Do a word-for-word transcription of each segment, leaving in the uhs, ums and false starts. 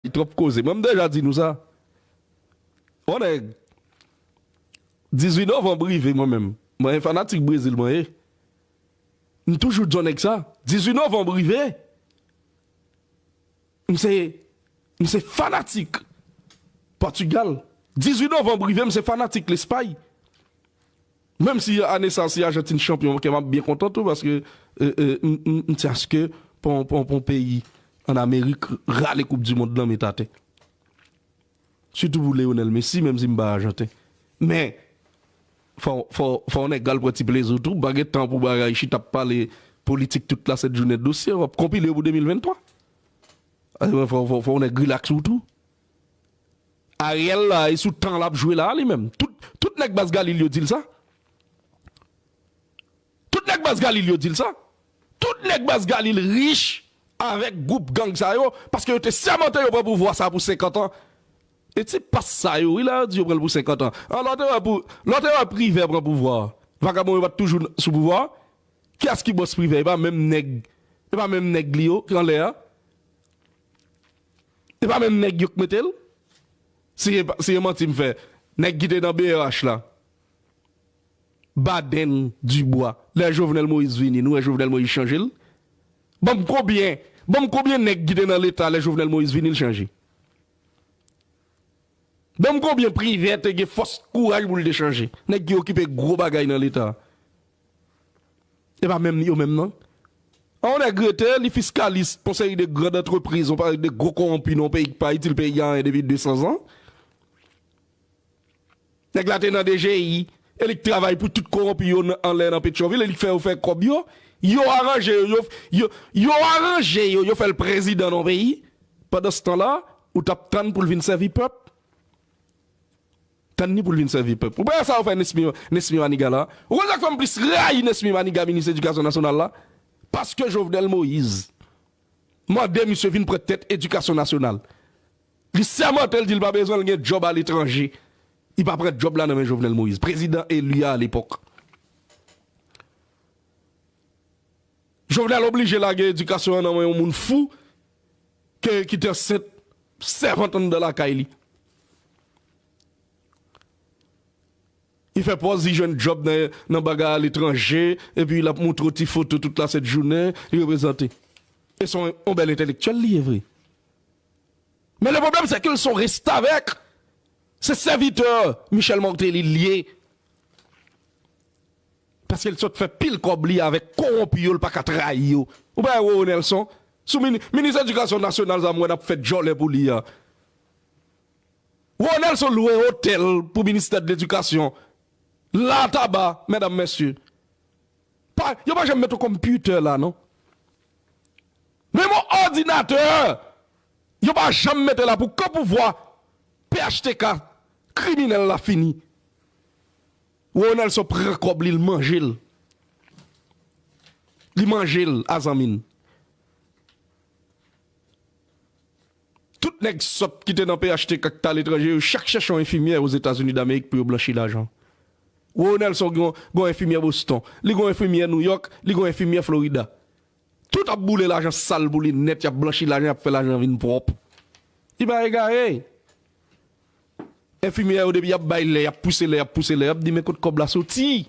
Twòp koze. Mwen, m deja di nou sa. On nèg, dizuit novanm rive, mwen menm. Mwen, fanatik Brezil, mwen ye. M toujou di on nèg sa. Dizuit novanm rive. M se, m se fanatik Pòtigal. Dizuit novanm rive, m se fanatik Lespay. Menm si ane sa, si Ajantin chanpyon, kè m ap byen kontan tou, paske, e, e, m, m, m tyaske pou, pou, pou yon peyi ann Amerik rale Koup di Mond lan met atè. Sitou pou Lionel Messi, menm si m pa Ajanten. Men, fò, fò, fò yon nèg al pran ti plezi w tou, pa gen tan pou bagay chita ap pale politik tout la sent jounen dosye, w ap konpile yo pou de mil venntwa. Fò, fò, fò yon nèg rilaks ou tou. Ariel la, e sou tan l ap jwe la, li menm. Tout, tout nèg baz Galil yo di l sa. Tout nèg baz Galil yo di l sa. Tout nèg baz Galil rich avèk gwoup gang sa yo, paske yo te sèmante yo pran pouvwa sa pou senkant an. E ti pas sa yo, wi, la yo di yo pran l pou senkant an. An, lè w te wè pou, lè w te wè Privè pran pouvwa a, vakabon yo pa t toujou sou pouvwa a? Kiyès ki bòs Privè? E pa menm nèg, e pa menm nèg li yo ki anlè a? E pa menm nèg yo k mete l? Si e pa, si e manti m fè, nèg ki te nan B E H la, Baden, Dubois, lè Jovenel Moïse vini, nou wè Jovenel Moïse chanje l? Ban m konbyen, ban m konbyen nèg ki te nan Leta lè Jovenel Moïse vini, l chanje? Ban m konbyen Privè te gen fòs, kouraj pou l te chanje? Nèg ki okipe gwo bagay nan Leta. E pa menm yo menm, non. An, yon nèg rete, li fiskalis pou yon seri de gran antrepriz, yon seri de gwo kowonpi nan yon peyi ki pa itil peyi a anyen depi de san zan. Nèg la te nan D G I, e li k travay pou tout kowonpi yo nan, anlè nan Petyonvil, e li k fè yo fè kòb yo. Yo aranje yo, yo, yo, yo aranje yo, yo fè l prezidan nan yon peyi. Pandanstan la, ou t ap tann pou l vin sèvi pèp. Tann ni pou l vin sèvi pèp. Ou pa wè sa yo fè Nesmy, Nesmy Maniga la? Ou konn sa k fè m plis rayi Nesmy Maniga, minis edikasyon nasyonal la? Paske Jovenel Moïse mande misye vin pran tèt edikasyon nasyonal. Li sèmante l, di l pa bezwen, l gen djòb aletranje. Li pa pran djòb la nan men Jovenel Moïse, prezidan eli a alepòk. Jovenel oblije lage edikasyon an nan men yon moun fou ke, ki te ansent sèvant anndan lakay li. Li fè pòz li jwenn djòb nan, nan bagay aletranje, epi l ap montre w ti foto tout la sent jounen, li reprezante. E se yon, yon bèl entèlektyèl li ye vre. Men le pwoblèm, se ke l se yon restavèk. Se sèvitè Michel Martelly l ye. Paske l sot fè pil kòb li avèk kowonpi yo, l pa ka trayi yo. Ou pa wè Roro Nelson? Sou mini-, minis edikasyon nasyonal sa m wè n ap fè djòlè pou li a. Roro Nelson lwe otèl pou ministè de ledikasyon. La taba, medam, mesye. Pa, yo pa janm met yon konpitè la, non. Menm yon òdinatè, yo pa janm mete la pou kan pouvwa P H T K kriminèl la fini. Roro Nelson pran kòb li, l manje l. Li manje l a zanmi l. Tout nèg sòt ki te nan P H T K k t aletranje yo, chak chèche yon enfimyè Ozetazini Damerik pou yo blanchi lajan. Roro Nelson gen, gen yon enfimyè Boston, li gen yon enfimyè Nouyòk, li gen yon enfimyè Florida. Tout ap boule lajan sal pou li nèt, y ap blanchi lajan, y ap fè lajan vin pwòp. Li pa egare. Enfimyè yo, depi y ap bay lè, y ap pouse lè, y ap pouse lè, y ap di, "Men kot kòb la soti?"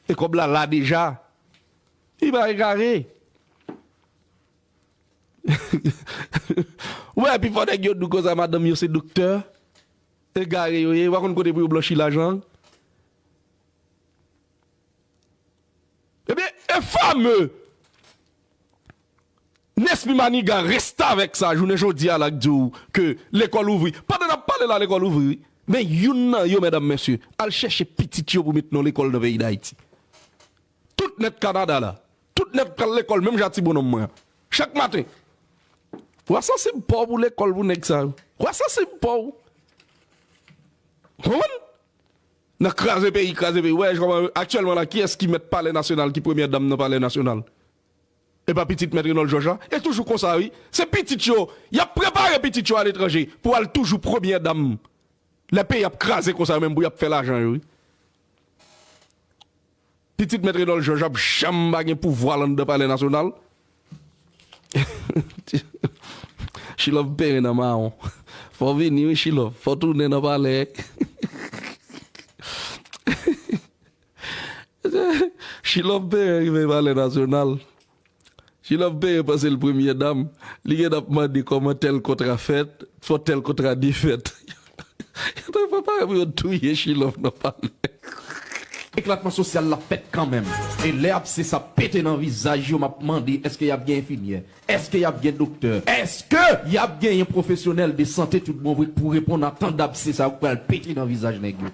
E kòb la la deja. Li pa egare. Ou wè, pifò nèg yo di w konsa, madanm yo se doktè. Egare yo ye, yo pa konn kote pou yo blanchi lajan. Ebyen, e fame Nesmy Maniga restavèk sa, jounen jodi a la, k di w ke lekòl ouvri. Pandan n ap pale la, lekòl ouvri, wi. Men youn nan yo, medam, mesye, al chèche pitit yo pou met nan lekòl nan peyi Dayiti. Tout nèt Kanada la. Tout nèt pral lekòl, menm jan a ti bonnonm mwen an. Chak maten. W a sansib pa w pou lekòl pou nèg sa yo. W a sansib pa w. Konprann? Nan kraze peyi, kraze peyi. Wè, j-, aktyèlman la, kiyès ki mèt Palè Nasyonal, ki premyè dam nan Palè Nasyonal? E pa pitit Mèt Renold Georges la? E toujou konsa, wi. Se pitit yo, y ap prepare pitit yo aletranje pou al toujou premyè dam. Lè peyi ap kraze konsa, yo menm pou y ap fè lajan yo, wi. Pitit Mèt Renold Georges ap janm pa gen pouvwa l anndan Palè Nasyonal. Chilòv Peren nan mawon. Fò w vini wi Chilòv. Fò w tounen nan palè. Chilòv Peren rive palè nasyonal. Chilòv Peren panse l premye dam. Li gen ap mande kòman tèl kontra fèt, fò tèl kontra defèt. Yo te prepare pou yo touye Chilòv nan palè. Eklatman sosyal la fèt kanmenm. E lè abse sa pete nan vizaj yo, m ap mande èske y ap gen enfimyè? Èske y ap gen doktè? Èske y ap genyen pwofesyonèl de sante tout bon vre k pou reponn a tan dabse sa yo k pral pete nan vizaj nèg yo?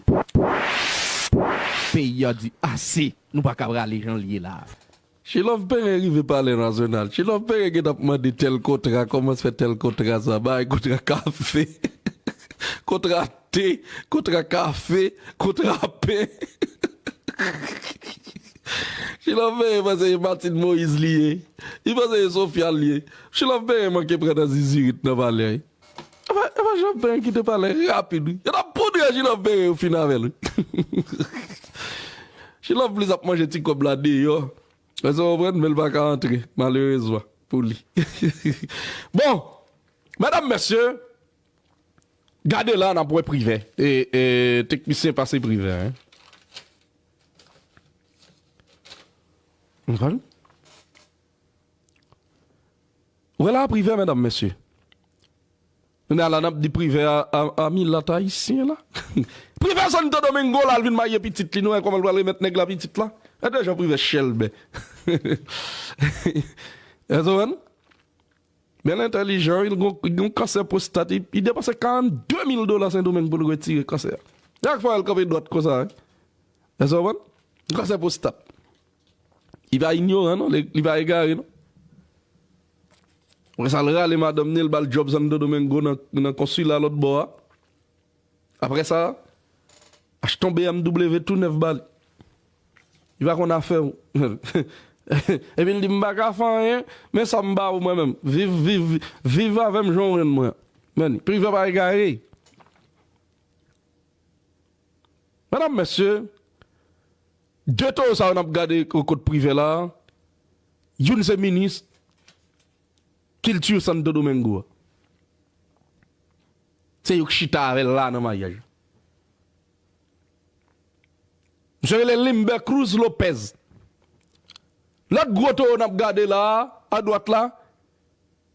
Peyi a di ase, nou pa ka prale jan l ye la. Chilòv Peren rive palè nasyonal. Chilòv Peren gen ap mande tèl kontra, kòman se fè tèl kontra sa, bay kontra kafe, kontra te, kontra kafe, kontra pen. Chilòv Peren panse se Martine Moïse li ye. Li panse se Sofia li ye. Chilòv Peren manke pran nan zizirit nan palè. Epa, epa Chilòv Peren kite palè rapid wi. Yo t ap poudre Chilòv Peren yo fin avè l wi. Chilòv plis ap manje ti kòb la deyò. Èske w konprann? Men l pa ka antre, malerezman, pou li. Bon, medam, mesye, gade la, n ap wè Privè. E, e, teknisyen pase Privè, hein. Ou konprann? Wè la, Privè, medam, mesye. Kounye a la, n ap di Privè a, a, a milat ayisyen la. Privè Santo Domingo la, l vin marye pitit li, nou wè kòman l pral remèt nèg la pitit la. Gade jan Privè chèlbè. Èske w konprann? Bèl entèlijan, li gon, li gon kansè pwostat, li, li depanse karannde mil dola Sendomeng pou l retire kansè a. Chak fwa l kanpe dwat konsa, wi. Èske w konprann? Kansè pwostat. Li pa inyoran, non, li, li pa egare, non. Apre sa, l rale madanm ni, l ba l djòb Santo Domingo nan, nan konsila lòt bò a. Apre sa, achte yon B M W tou nèf ba li. Li pa konn afè w. Epi l di, "M pa ka fè anyen, men sa m ba ou mwen menm. Viv, viv, viv avè m jan w renmen mwen." Men, Privè pa egare. Medam, mesye, de towo sa yo n ap gade kot Privè la, youn se minis kilti Santo Domingo a. Se yo k chita avè l la nan maryaj. Misye rele Limber Cruz Lopez. Lòt gwo towo n ap gade la, adwat la,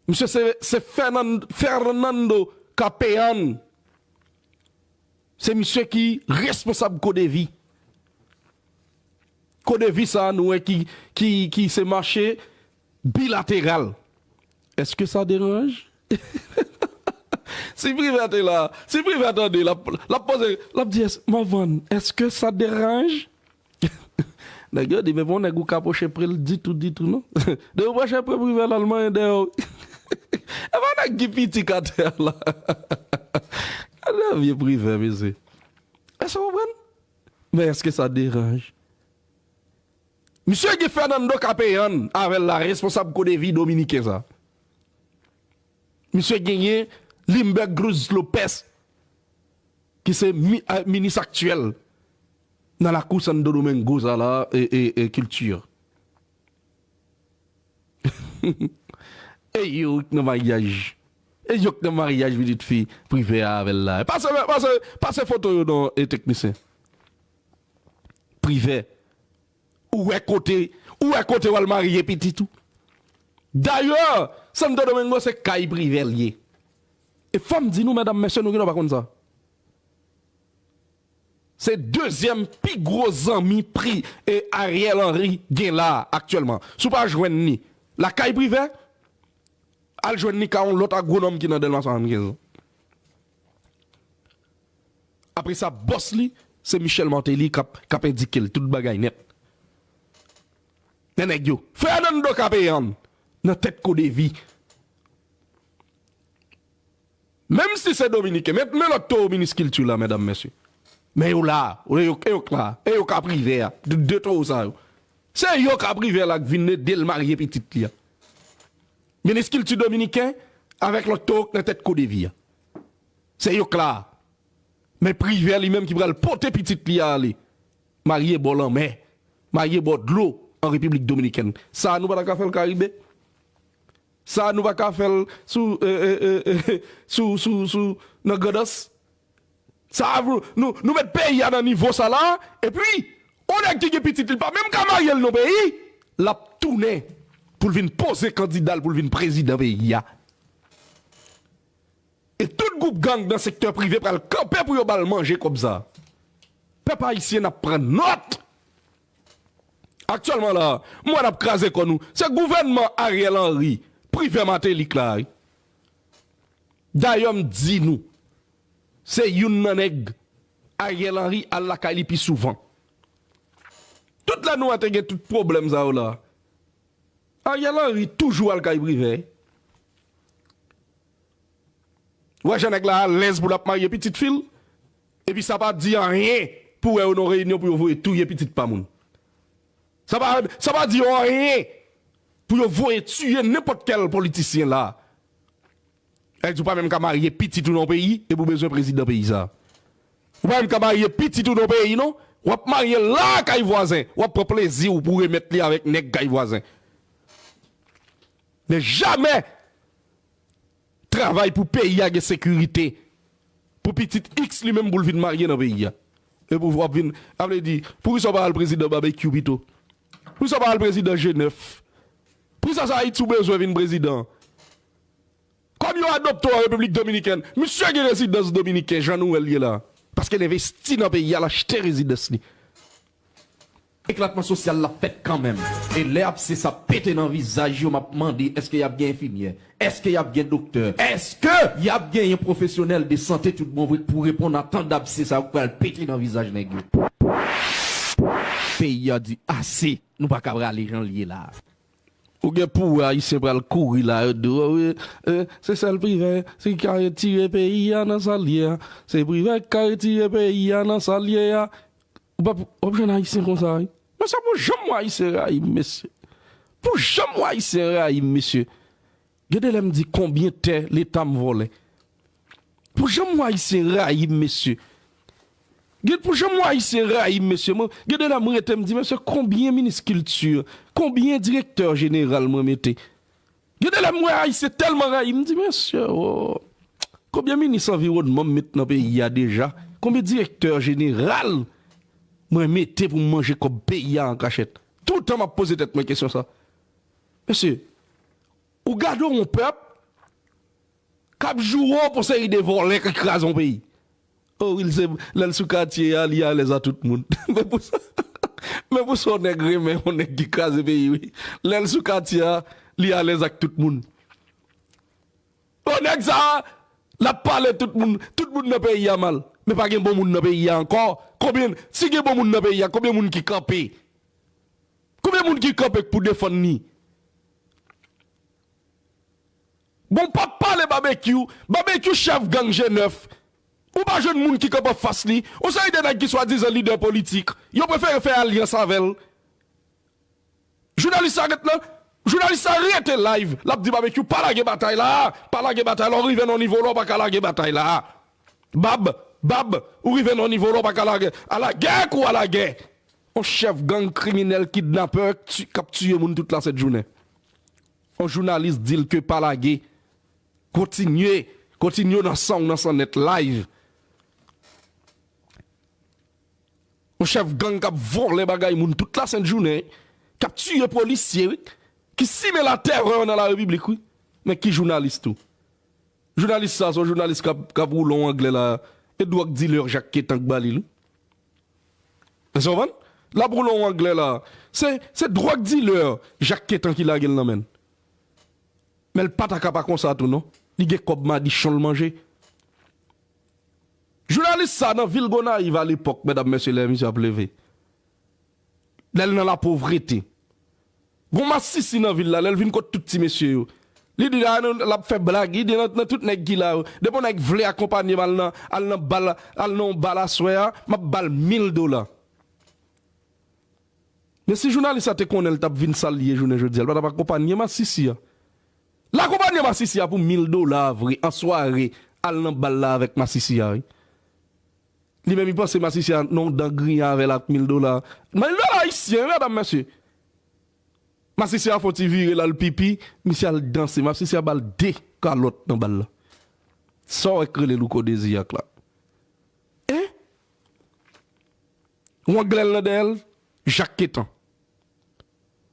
misye se, se Fernan-, Fernando Capellan. Se misye ki responsab Kodevi. Kodevi sa a, nou wè ki, ki, ki se mache bilateral. Èske sa deranj? Si Privè te la, si Privè tande, l ap, l ap poze, l ap di, "Èske, Morvan, èske sa deranj?" Nèg yo di, "Men bon, nèg ou ka pwoche pre l ditou, ditou, non?" Depi w pwoche pre Privè la, l manyen dèyè w. E pa nèg ki piti k atè a la. Gade vye Privè, mesye. Èske w konprann? Men èske sa deranj? Misye gen Fernando Capellan avè l la, responsab Kodevi dominiken sa. Misye genyen Limber Cruz Lopez, ki se mi-, a, minis aktyèl nan lakou Santo Domingo sa la, e, e, e kilti. E yo k nan maryaj. E yo k nan maryaj pitit fi Privè a avè l la. Pase, pase, pase foto yo non, e teknisyen. Privè. Ou wè kote, ou wè kote w al marye pitit ou. Dayè, Santo Domingo se kay Privè l ye. E fò m di nou, medam, mesye, nou gen dwa pa konn sa. Se dezyèm pi gwo zanmi pri, e Ariel Henry gen la aktyèlman. Si w pa jwenn li lakay Privè, al jwenn li ka yon lòt agwonòm ki nan Dèlma swasannkenz. Apre sa, bòs li, se Michel Martelly k ap, k ap endike l tout bagay nèt. Men nèg yo, Fernando Capellan nan tèt Kodevi. Menm si se dominiken, men, men lòt towo minis kilti la, medam, mesye. Men yo la, e yo, e yo k la, e yo k ap Privè a, de, de towo sa yo. Se yo k ap Privè la k vin ede l marye pitit li a. Minis kilti dominiken avèk lòt towo k nan tèt Kodevi a. Se yo k la. Men Privè li menm ki pral pote pitit li a ale. Marye bò lanmè, marye bò dlo an Repiblik Dominikèn. Sa a nou pa ta ka fè l Karibe? Sa nou pa ka fè l sou, e, e, e, e, sou, sou, sou, nan Grandans. Sa, nou, nou, nou met peyi a nan nivo sa la, epi, yon nèg ki gen pitit, li pa menm ka marye l nan peyi, l ap tounen pou l vin poze kandida l pou l vin prezidan peyi a. E tout gwoup gang nan sektè prive pral kanpe pou yo ba l manje kòb sa. Pèp ayisyen, n ap pran nòt. Aktyèlman la, m wè n ap kraze kò nou. Se gouvènman Ariel Henry, Privè Martelly la, wi. Dayè, m di nou, se youn nan nèg Ariel Henry al lakay li pi souvan. Tout lè nou wè te gen tout pwoblèm sa yo la, Ariel Henry toujou al kay Privè. Ou wè jan nèg la alèz pou l ap marye pitit fi l? Epi sa pa di anyen pou wè yo nan reyinyon pou yo voye touye pitit pa moun. Sa pa, sa pa di yo anyen pou yo voye tiye nenpòt kèl politisyen la. Sa vle di ou pa menm ka marye pitit ou nan yon peyi, epi ou bezwen prezidan peyi sa. Ou pa menm ka marye pitit ou nan yon peyi, non. W ap marye la kay vwazen. W ap pran plezi w pou remèt li avèk nèg kay vwazen. Men jamè travay pou peyi a gen sekirite. Pou pitit X li menm pou l vin marye nan peyi a. Epi w ap vin, sa vle di, poukisa w pa al prezidan Babekyou pito? Poukisa w pa al prezidan G nèf? Poukisa se Ayiti w bezwen vin prezidan? Kòm yo adopte w an Repiblik Dominikèn, misye gen rezidans dominiken, jan nou wè l ye la. Paske l envesti nan peyi a, l achte rezidans li. Eklatman sosyal la fèt kanmenm. E lè abse sa pete nan vizaj yo, m ap mande, èske y ap gen enfimyè? Èske y ap gen doktè? Èske y ap genyen pwofesyonèl de sante tout bon vre pou reponn a tan dabse sa yo k pral pete nan vizaj nèg yo? Peyi a di ase, nou pa ka prale jan l ye la. Ou gen pou wè Ayisyen pral kouri la, yo di w, wi, e, se sèl Privè ki ka retire peyi a nan sa l ye a. Se Privè ki ka retire peyi a nan sa l ye a. Ou p ap, w ap jwenn Ayisyen konsa, wi. Mesye, pou jan m wè Ayisyen rayi m, mesye. Pou jan m wè Ayisyen rayi m, mesye. Gen de lè m di konbyen tè Leta m vòlè. Pou jan m wè Ayisyen rayi m, mesye. Gen, pou jan m wè Ayisyen rayi m, mesye. Mwen, gen de lè m rete, m di, mesye, konbyen minis kilti, konbyen direktè jeneral mwen mete? Gen de lè m wè Ayisyen tèlman rayi m, m di, mesye, o, konbyen minis anviwònman m met nan peyi a deja? Konbyen direktè jeneral mwen mete pou m manje kòb peyi a an kachèt? Toutan m ap poze tèt mwen kesyon sa. Mesye, ou gade yon pèp k ap joure w pou seri de vòlè ki kraze yon peyi. O wi, l se, lè l sou katye a, li alèz a tout moun. Men pou sa, men pou sa yon nèg renmen yon nèg ki kraze peyi, wi. Lè l sou katye a, li alèz ak tout moun. O nèg sa a, l ap pale tout moun, tout moun nan peyi a mal. Men pa gen bon moun nan peyi a ankò. Konbyen, si gen bon moun nan peyi a, konbyen moun ki kanpe? Konbyen moun ki kanpe pou defann li? Bon, w p ap pale Babekyou. Babekyou chèf gang G nèf. Ou pa jwenn moun ki kanpe anfas li. Yon seri de nèg ki swadizan lidè politik. Yo prefere fè alyans avè l. Jounalis sa ret nan, jounalis sa rete live. L ap di Babekyou, pa lage batay la. Pa lage batay la. Ou rive nan yon nivo la, ou pa ka lage batay la. Bab, Bab, ou rive nan yon nivo la, ou pa ka lage. Alagè kou alagè. Yon chèf gang kriminèl kidnapè k ti-, k ap tiye moun tout la sent jounen. Yon jounalis di l ke pa lage. Kontinye, kontinye w nan san w nan san nèt live. Yon chèf gang k ap vòlè bagay moun tout la sent jounen, k ap tiye polisye, wi, ki simen latèrè nan la repiblik, wi. Men ki jounalis tou? Jounalis sa, se yon jounalis k ap, k ap woule yon anglè la, e dwòg dilè Jak Ketan k ba li l, wi. Èske w konprann? L ap woule yon anglè la. Se, se dwòg dilè Jak Ketan ki lage l nan men l. Men l pa ta ka pa konsa tou, non. Li gen kòb madichon l manje. Jounalis sa nan vil Gonayiv alepòk, medam, mesye, lè misye ap leve. Lè l nan lapovrete. Gon masisi nan vil la, lè l vin kot tout ti mesye yo. Li di, a, l ap fè blag, li di nan, nan tout nèg ki la yo. Depi yon nèg vle akonpanye m al nan, al nan bal, al nan yon bal aswè a, m ap ba l mil dola. Men si jounalis sa te konnen l t ap vin sa l ye jounen jodi a, l pa t ap akonpanye masisi a. L akonpanye masisi a pou mil dola vre, an sware, al nan bal la avèk masisi a, wi. Li menm, li panse masisi a nan yon dan griyen avè l ak mil dola. Mil dola ayisyen, wi, medam, mesye. Masisi a fè yon ti vire l al pipi, misye al danse. Masisi a ba l de kalòt nan bal la. Sa w wè k rele Louko Deziryak la? Hein? Yon glèl nan dèyè l, Jak Ketan.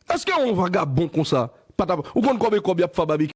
Èske yon vagabon konsa pa t ap, ou konn konbyen kòb y ap fè a Babekyou?